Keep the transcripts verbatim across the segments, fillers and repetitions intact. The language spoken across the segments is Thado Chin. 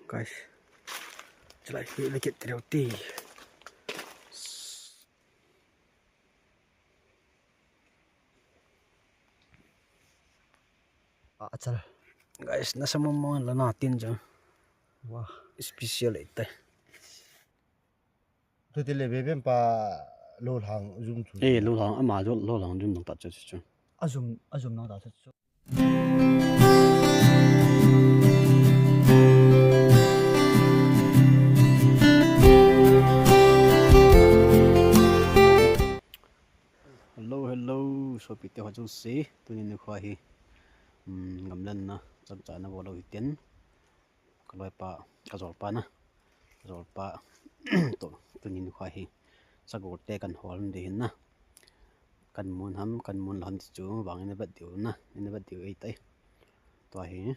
Guys, chalai hi la kit reu ti. Ah, chal. Guys, nasa mong mong la na tin jo. Wah. Special ite. Tu ti le beben pa lo lang jum chu. Eh, lo lang ama jo lo lang jum nang ta chu chu. A jum, a jum nang ta chu chu. Hello, hello, sopite ho jouse, tuni nikho hi, um, gamlen na, chang chana bol u hiten, ka loipa, ka jolpa na, ka jolpa, to, tuni nikho hi, sagol te kan hol ding hin na, kan mun ham, kan mun lou ham ti chu, vang ina vet diu na, ina vet diu ei tai, tua hi,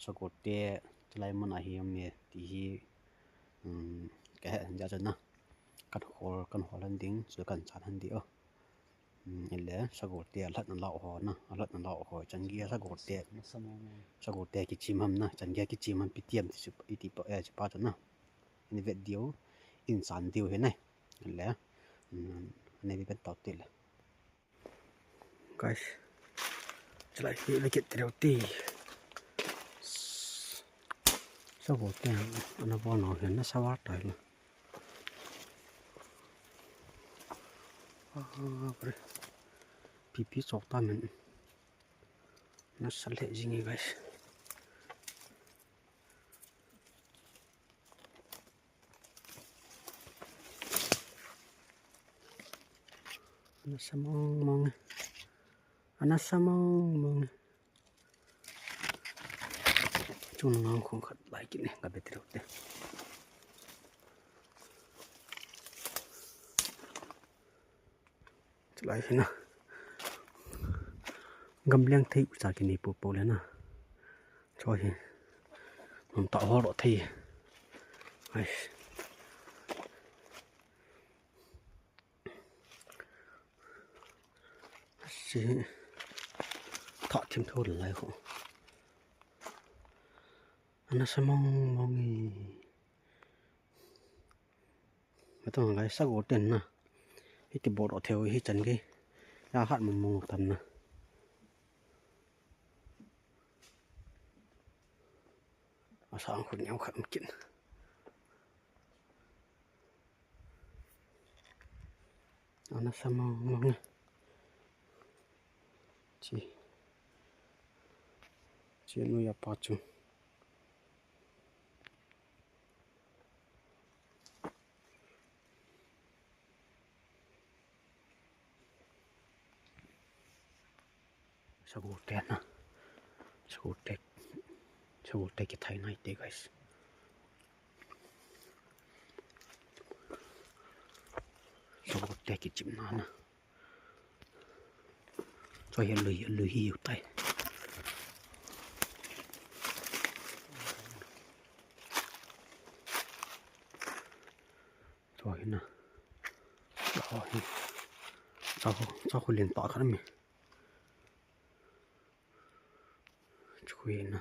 sagol te, chulai mun a hi, um, ti hi, um, ka he, ja chu na, kan hol, kan hol han ding, chu kan chan han ding o. Um, ile, sagol te a lhat na lau ho na, a lhat na lau ho, chan gei a sagol te, sagol te kichim ham na, chan gei a kichim ham pi tiam ti chu, iti pa, eh, chu pa chu na. Ina vet diu, in chan diu hi na. Ile, um, ina vet tau ti le. Guys, chalai hi la kit reu ti. Sagol te, ana bol nau hi na sawa tai la. Ah, pre. Pipi chok ta men. Nasa le jing e, guys. Nasa mong mong. Nasa mong mong. Chung ngang khong khat lai kit ne, ka bet reu te. Chulai hi na. Gamleng thei u cha kini po po le na. Choi hi. Nom ta ho lo thei. Ai. Si. Tha thim tho lai ho. Ana sa mong mong e. Atong lai sagol ten na. Hiti bol o theu hi chan gei. Ya hat mong mong tam na. Asang khun neo khat um kit. Ana sa mong mong e. Chi. Chi nu ya pa chu. Sagol te na. Sagol te. Sagol te kithai nai te, guys. Sagol te kichim na na. Choi hi lui, lui hi u tai. Choi hi na. Choi hi. Choi, choi khu lin ta khan mi. Choi na.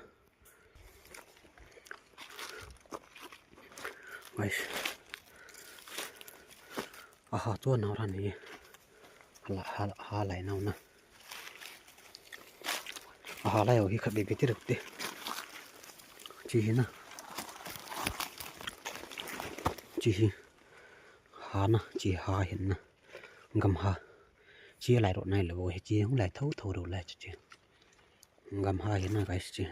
Guys. Aha, tu nau ran hi. Hala, hala, halai nau na. Aha, lai o hi khat be be ti ruk te. Chi hi na. Chi hi. Ha na, chi ha hin na. Gam ha. Chi lai ro nai lo hi chi hung lai tho tho ro lai chi. Gam ha hi na, guys, chi.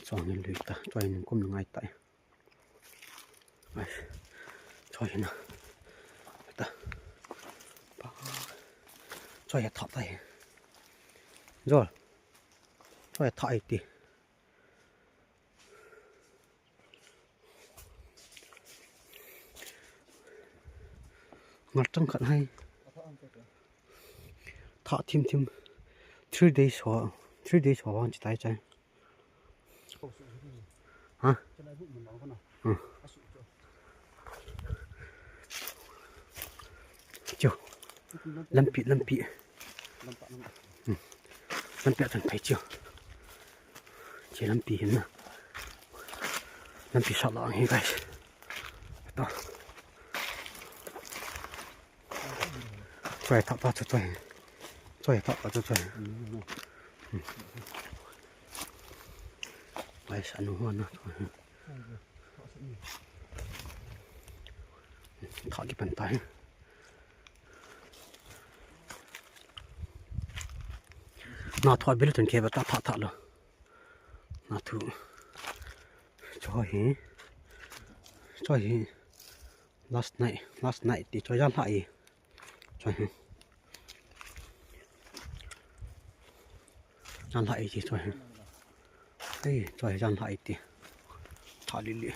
Choi hin lui ta, choi hin kum ngai ta. Ai, choi hin na. Ta. Pa. Choi ya tha ta hi. Jol. Choi ya tha ai ti. Ngal tang khat hai. Tha thim thim. Three days ho. Three days ho vang chi tai chai. Ha? Hmm. Chu. Lampi, lampi. Hmm. Lampi a chun phei chiu. Che lampi hin na. Lampi sa lang hi guys. Ta. Choi thak ta chu choi. Choi thak ta chu choi. Guys, anu ho na. Thak ki pan ta hi. Na thu a bil tun ke ba ta tha tha lo. Na thu. Choi hi. Choi hi. Last night, last night ti choi jan lha i. Choi hi. Jan lha i ti choi hi. Ei, choi jan lha i ti. Tha li li.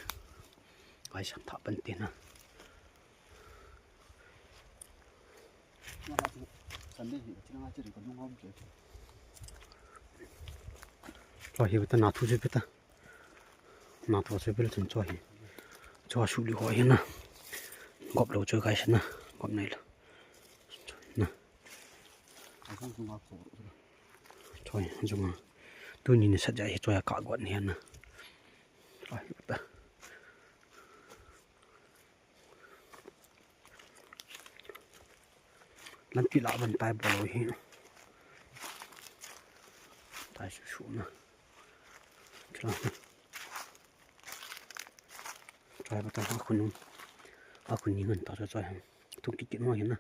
Kai san tha pan ti na. Choi hi beta na thu se beta. Na thu se bel chen choi hi. Choi su li ho hi na. Gop lo choi kai se na. Gop nai lo. Na. Choi, chunga. Tuni ni sa ja hi choi ka got ni na. Choi beta. Lampi la ban tai bol hi. Tai su su na. Choi. Choi bata ha khun. Ha khun ni ngan ta choi. Thung kit kit mo hi na.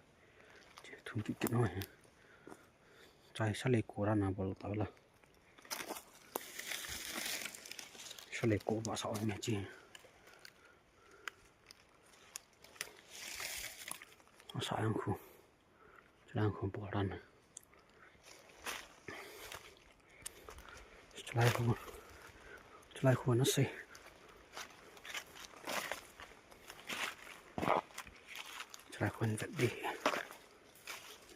Thung kit kit mo hi. Choi sa le ko ra na bol ta la. Sa le ko ba sa o me chi. Sa yang khu. Sa yang khu bol ran. Chulai khu, chulai khu na sei. Chulai khu na vet di.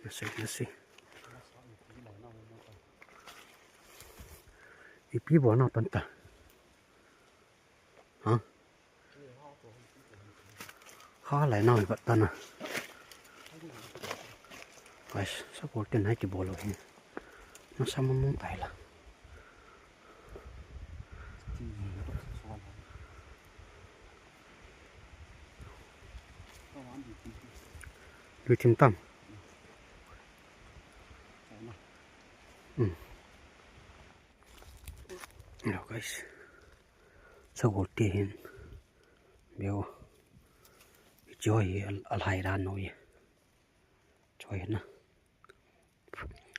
Na sei, na sei. Ipi bol na tan ta. Ha? Ha lai nau hi bat ta na. Guys, sa ko tin hai ki bol lo hi. Na sa mong mong tai la. Lui thim tam. Hmm. Hello guys. Sagol te hin. Beo. Choi hi al, al hai ran no ye. Choi na.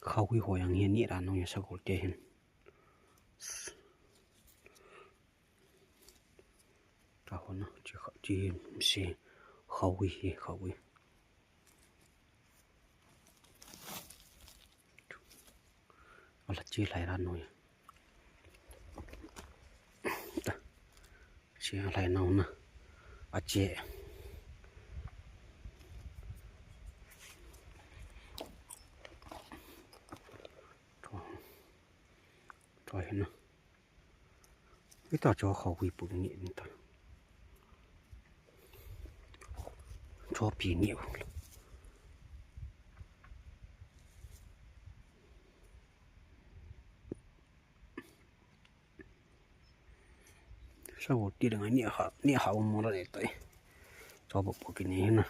Khau hi ho yang hi ni ran no ye sagol te hin. Ka ho na, chi kha, chi si khau hi, khau hi. Ala chi lai ra noi. Chi lai nau na. A che. Choi, choi na. Ita cho khau hui pu ni ta. Cho pi ni. Sagol te dang ni ha, ni ha mo la ne tai. Cho bo pu ki ni na.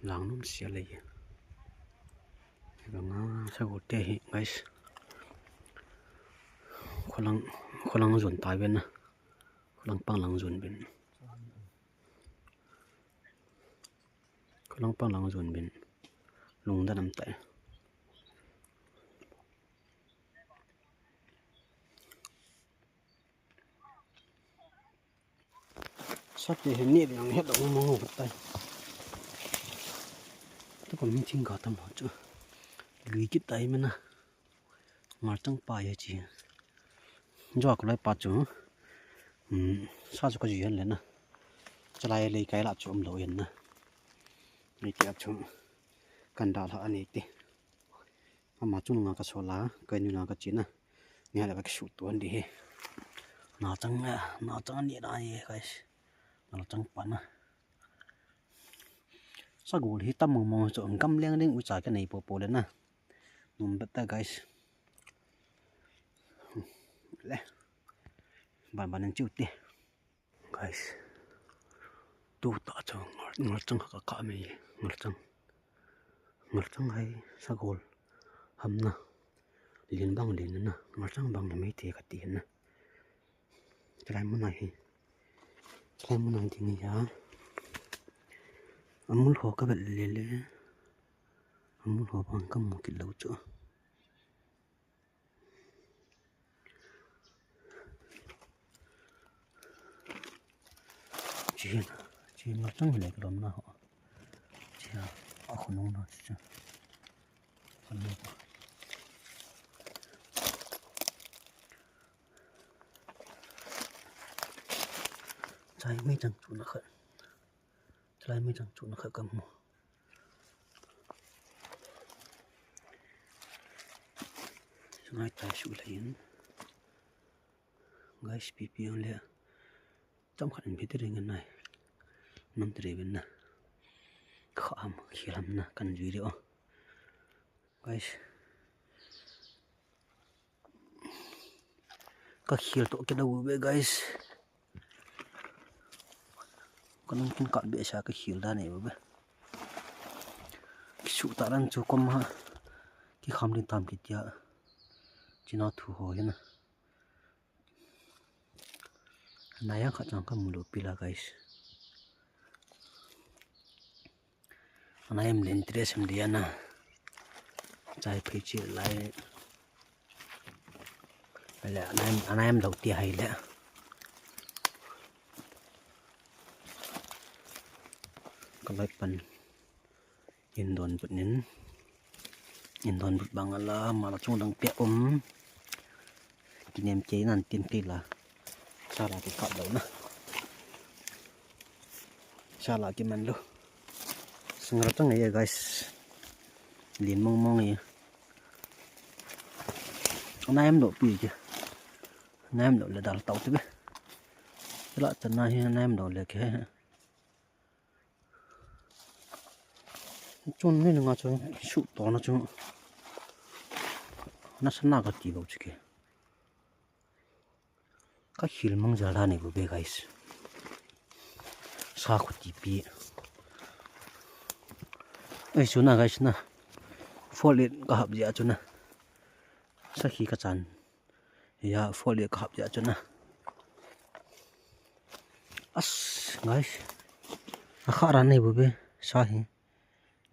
Lang nom sia le. Banga sagol te hi, guys. Kholang, kholang zon ta ben na. Kholang pang lang zon ben. Kholang pang lang zon ben. Lungdam tai. Sa te hin ni ding het dong mo tai. Tu ko min thing ka tam ho chu. Lui kit tai mena. Ngal chang pa ye chi. Jo ko lai pa chu. Hmm, sa chu ka ji hen le na. Chalai lei kai la chu um lo hen na. Ni ti ap chu. Kan da la ani ti. Ama chunga ka sol a, ka nu na ka china. Ni hala ka su tu an di he. Na chang, na chang ni na ye, guys. Na chang pa na. Sagol hi tam mong mong chu gam leng leng ucha ka nei po po le na. Num bet ta guys. Le. Ban ban in chiu te. Guys. Tu ta chu ngal, ngalchang ka ka mai ngalchang. Ngalchang hai sagol. Ham na. Lin bang lin na. Ngalchang bang na mai te ka ti na. Chulai mun a hi. Chulai mun a hi ding hi a. Amul ho ka vet le le. Amul ho bang ka mu kit lou chu. Chi hin, chi hin ngalchang hi le ka lom na ho. Chi a, a khunung na chi chu. Khunung. Chai mai chang chu na khat. Chai mai chang chu na khat ka mu. Ngai tai su le in. Guys, pi pi ang le. Cham khat in pi te ring nai. Nam te ring na. Kham khilam na kan jui ri o. Guys. Ka khil to ke da u be guys. Ka nung kin ka be sa ka khil da ne u be. Ki su ta ran chu kom ha. Ki kham din tam ki tia. China thu ho hi na. Nai ang khat chang ka mu lou pi la guys. Anai em le interest em dia na. Chai phei chi lai. Le anai em, anai em lou ti hai le. Ka lai pan. Indon but nin. Indon but bang ala, mala chung dang pia um. Kinem kei nan tin kei la. Sala ki kap lou na. Sala ki man lou. Sangal tang ye guys. Lin mong mong ye. Naim lou pi ke. Naim lou le dal tau te be. La chana hi naim lou le ke. Chun ni nga chu su to na chu. Na sana ka ti lou chu ke. Ka khil mang jal da ni bu be guys. Sa khu ti pi. Ei, chu na guys na. Four eight ka hap jia chu na. Sakhi ka chan. Ya, four eight ka hap jia chu na. As, guys. A kha ra ni bu be. Sa hi.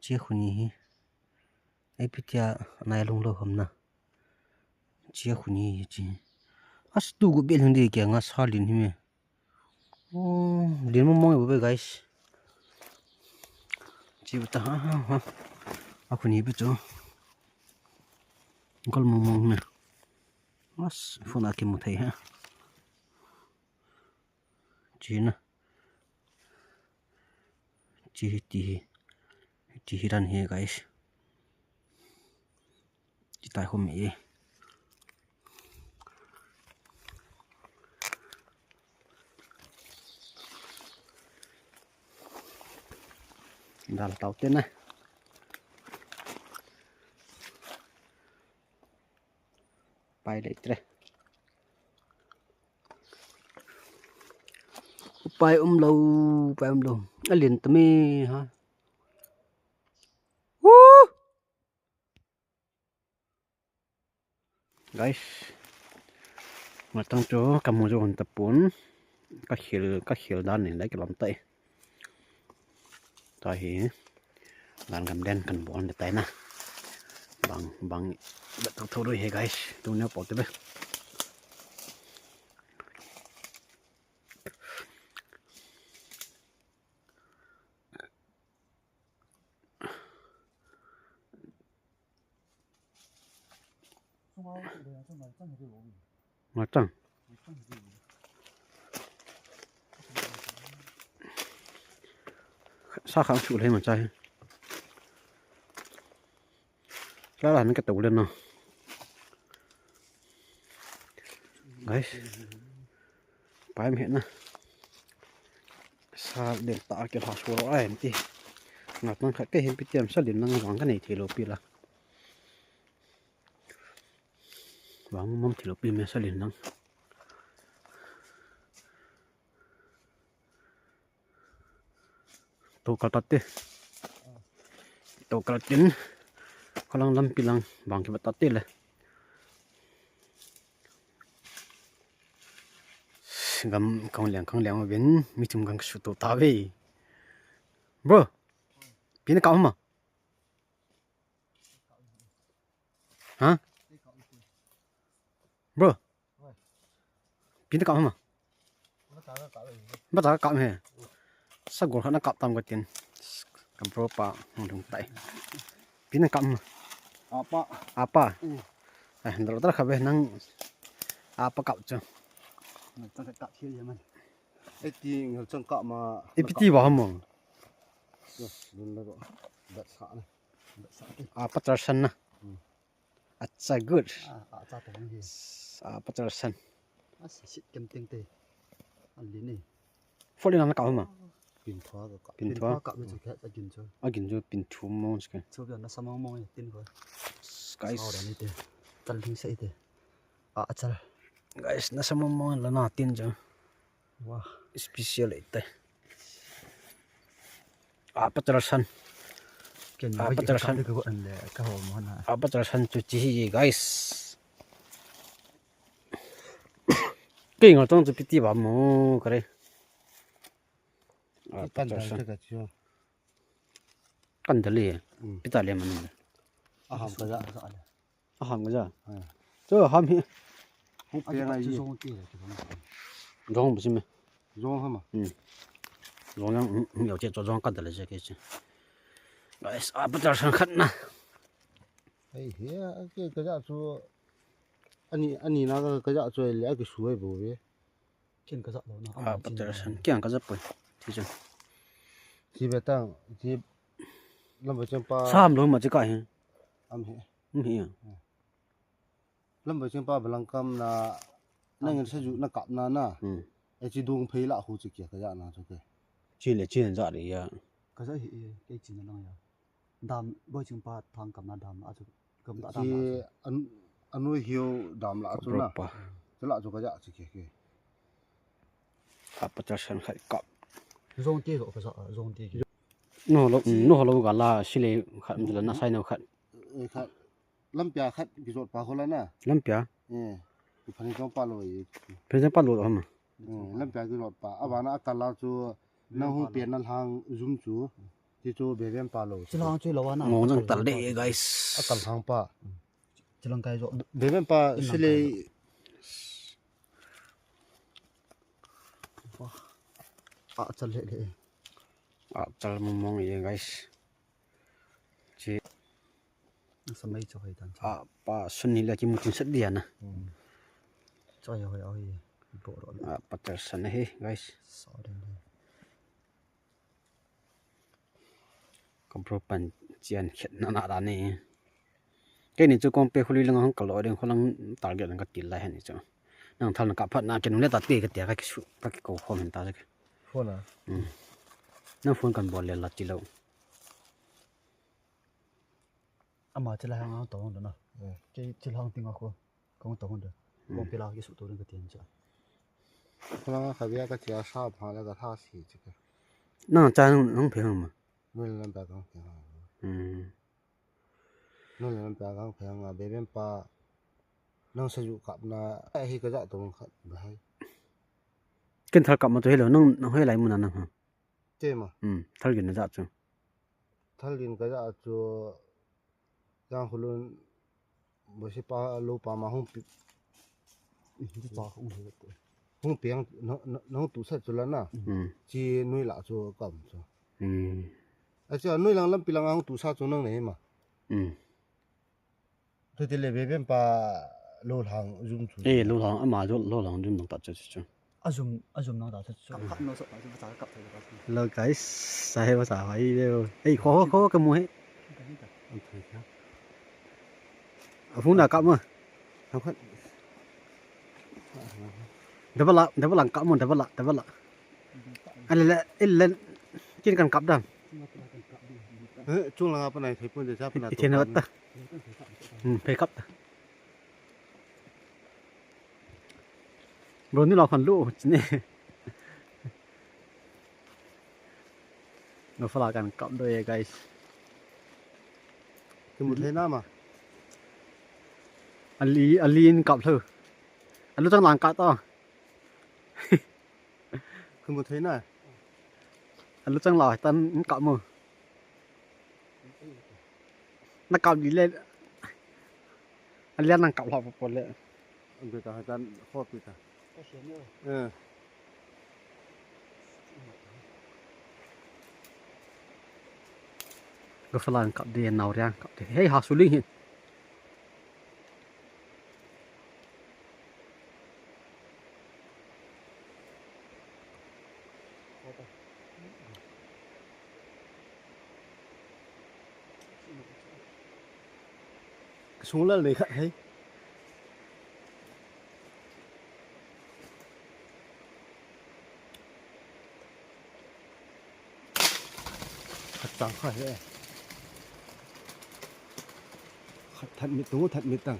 Che khu ni hi. Ei pi tia nai lung lou ham na. Chia khu ni hi chi. As tu gu bel hin de kia nga sa lin hi me. Oh, lin mong mong bu be guys. Chi bu ta ha ha ha. A khu ni bu chu. Kal mong mong me. As phone a ki mu thei ha. Chi na. Chi hi ti hi. Ti hi ran hi guys. Ti tai hom e. Dal tau te na. Pai le tre. Pai um lou, pai um lou. A lin ta me ha. Woo! Guys. Matang chu ka mu jo hon ta pun. Ka khil, ka khil dan ni lai ka lam tai. Ta hi. Dan gam den kan bon de tai na. Bang, bang. Bet tak thuru hi guys. Tu ne po te be. Matang. Sa khang su le ma chai. La la ni ka to le no. Guys. Pai me na. Sa den ta ke la su ro ai ti. Nga tang khat kei hin pi tiam sa lin lang vang ka nei thei lou pi la. Vang mom thei lou pi me sa lin lang. To kal tate. To kal tin. Khalang lampi lang vang ki ba tate le. Gam kang liang kang liang vin mi chum kang su to ta ve. Bro. Pina ka ma. Ha? Bro. Pina ka ma. Ba ta ka he. Sa gol khana kap tam ka tin. Ka bro pa hung dung tai. Pina ka ma. Apa. Apa. Eh, dal tar kha be nang. Apa kap chu. Nang ta kap thil ya man. Eti ngal chang kap ma. Epiti ba mo. Dun la ko. Dat sa na. Dat sa. Apa charsan na. Acha good. Ah, acha to hi. Ah, pachal san. Asa sit kem teng te. An li ni. Folin ana ka huma. Pin thua ka. Pin thua ka me chu ka gin chu. A gin chu pin thu mo chu ka. Chu na sa mong mong tin ko. Guys. Sa ni te. Tal ding sa ite. Ah, acha. Guys, na sa mong mong la na tin chu. Wah. Special ite. Apa charsan. Apa charsan. Apa charsan chu chi hi guys. Kei ngal tong chu piti ba mo kare. Apa charsan. Kan dali. Pita le manu. Aham ka ja. Aham ka ja. Chu ham hi. Hung pe ngai ji. Jong bu si me. Jong hama. Jong yang yau che cho jong kan da le je ke che. Guys, apa charsan khat na. Ai he, ke ka ja chu. Ani ani na ka ja chu le a ki su ai bo ve. Ken ka ja lo na. Apa charsan. Ken ka ja poi. Ti chu. Ti be tang, ti lam ba chen pa. Sam lo ma che ka hi. Am he. Hi. Lam ba chen pa balang kam na nang sa ju na kap na na. E chi dung phei la khu chi kia ka ja na chu ke. Chi le chi ja ri ya. Ka ja hi ke chi na nang ya. Dam boi ching pa thang kam na dam la chu. Kam ta dam la. Chi an anu hiu dam la chu na. Chu la chu ka ja chi kia ke. Apa charsan khat kap. Jong ti lo ka ja jong ti. No lo no lo ga la sile khat la na sai no khat. Khat. Lampia khat ki jot pa khola na. Lampia. Eh. Ki phani jong pa lo ye. Phani jong pa lo ham. Eh, lampia ki jot pa. Abana akala chu nang hu pe na hang jum chu. Ti chu bevem pa lo. Chilang chu lo na. Ngong jang tal de guys. Akal hang pa. Chilang kai jot. Bevem pa sile. Ah, chal le le. Ah, chal mong mong ye guys. Chi. Sa mai cho hai tan. Ah, pa sun hi la ki mutin sat dia na. Cho ya hoi ai. Bo ro. Ah, pa charsan hi guys. Sa den. Ka bro pan chian khet na na da ni. Kei ni chu kong pe khuli lang hong ka lo ding kholang target lang ka til lai han ni chu. Nang thal na ka phat na ke nung le ta te ka te ka ki su ka ki ko khom hen ta ke. Phone a. Nang phone kan bol le la ti lo. Ama chila hang ang tong na. Ke chila hang ting a ko. Kong tong da. Kong pela ki su to ka tin cha. Kala ka bia ka chia sa pha la ka tha si chi ka. Nang cha nang phe ma. Noi lam pa kang phe. Hmm. Noi lam pa kang phe nga bevem pa. Nang sa ju kap na ai hi ka ja to khat ba hai. Ken thal kap ma to helo nang nang hoi lai mu na nang ha. Te ma. Hmm. Thal gin na ja chu. Thal gin ka ja chu. Jang khulun bosi pa lo pa ma hung pi. Hung piang nong tu sa chu la na. Chi nui la chu kam chu. A chu nui lang lam pi lang hung tu sa chu nang nei ma. Tu te le bevem pa lo lang jum chu. Eh, lo lang ama lo lang jum nang ta chu chu. Ajum, ajum nang ta chu. Kap no so ta chu ba ta kap thei ba. Hello guys, sa he ba sa hai le. Ei, kho kho kho ka mu he. Ka ni ta. An thei kha. A phone na kap ma. Kap kha. Double la, double la kap ma, double la, double la. Ale le, ile. Kin kan kap dam. Eh, chung langa panai thei pun de cha pana. Ithei na ta. Hmm, phei kap ta. Bro ni lo khan lu chini. Gafala kan kap do e, guys. Kimu thei na ma. Ali, ali in kap lo. Alu chang lang kap ta. Kimu thei na. Alu chang la tan in kap mo. Na kap di le. Alia nang kap lo po le. Ang ta ha tan kho pi ta. Eh. Gafala kap di, nau riang kap di. Hei, ha suling hin. Sung lal nei khat hei. Khat chang kha he. Khat that mit tung, that mit tang.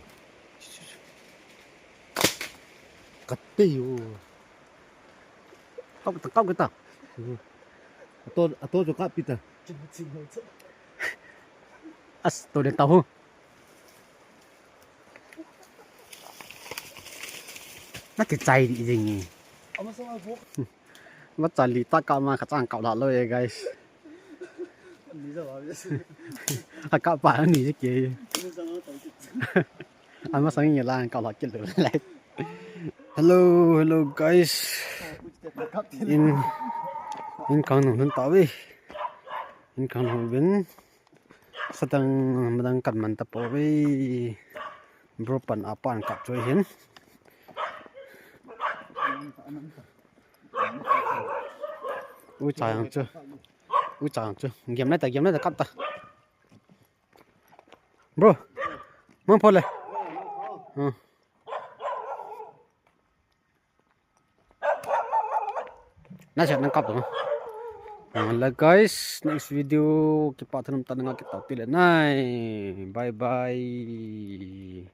Kap te yo. Kap ta, kap ta. Ato, ato jo kap pi ta. As, to den ta ho. Na kichai di jing e. Machali ta kap ma kachang kap la lo e, guys. Akap pa ni je ke. Ama sang nge la kap la kit lo le. Hello, hello guys. In, in kang nung nun ta ve. In kang nung vin. Satang madang kan man ta po ve. Bro pan apan kap choi hin. U cha yang chu. U cha yang chu. Game lai ta, game lai ta kap ta. Bro. Mang pho le. Hmm. Na siya nang kap to. Ah, le guys, next video, kipa thanum ta nga kita pile nai. Bye bye.